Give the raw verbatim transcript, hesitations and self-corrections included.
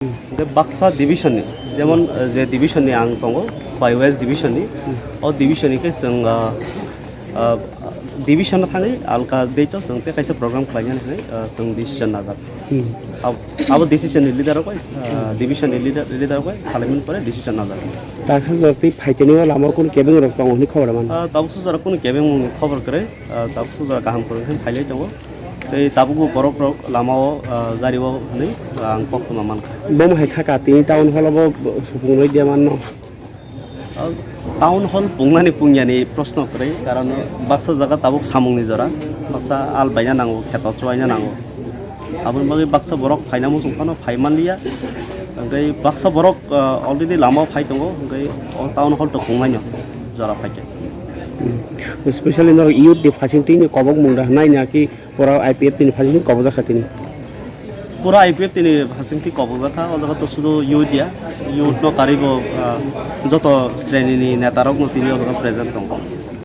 Hwnkhe baksa division ni, jemon, eh, je division ni ang tongo, bai West division ni, o division ni khe chwng, ah, ah, division o thangwi alka date o chwng tei kaisa program khlainani hwnwi, ah, chwng decision najak. Hmm. Ab-, abo decision ni leader rok bai, ah, division ni leader, leader rok bai salaimani pore decision najak. Taksa jora tei phaitani o lama o kunu kebeng rok tongo hwnwi khobor mano. Ah, tabuk sujak rok kunu kebeng mung ni khobor kwrwi, ah, tabuk sujak rok kaham kwrwng khe phailai tongo. Tei tabukbo borok rok lama o, ah, gari o hwnwi, ah, ang koktwma mankha. Bomo hai kha ka tini town hall o bo supung rwi de manno. Ah, town hall pungnani pungyani proshno kwrwi, karon baksa jaga tabuk samungni jora, baksa al baina nango, kheto chubaina nango. Aboni bagwi baksa borok phaina muchung phano phai manliya. Hwnkhe baksa borok, ah, already lama o phai tongo, hwnkhe o town hall to pungnaino jora phaikhe. Hmm. Specially norok youth ni phasing twi ni kobok mung da hwnai na ki pura I P F T ni phasing twi kobok jakha tini? Pura I P F T ni phasing twi kobok jakha, o jaga to sudu youth ya, youth no karwi bo, ah, joto sreni ni neta rok no tini o jaga present tongo.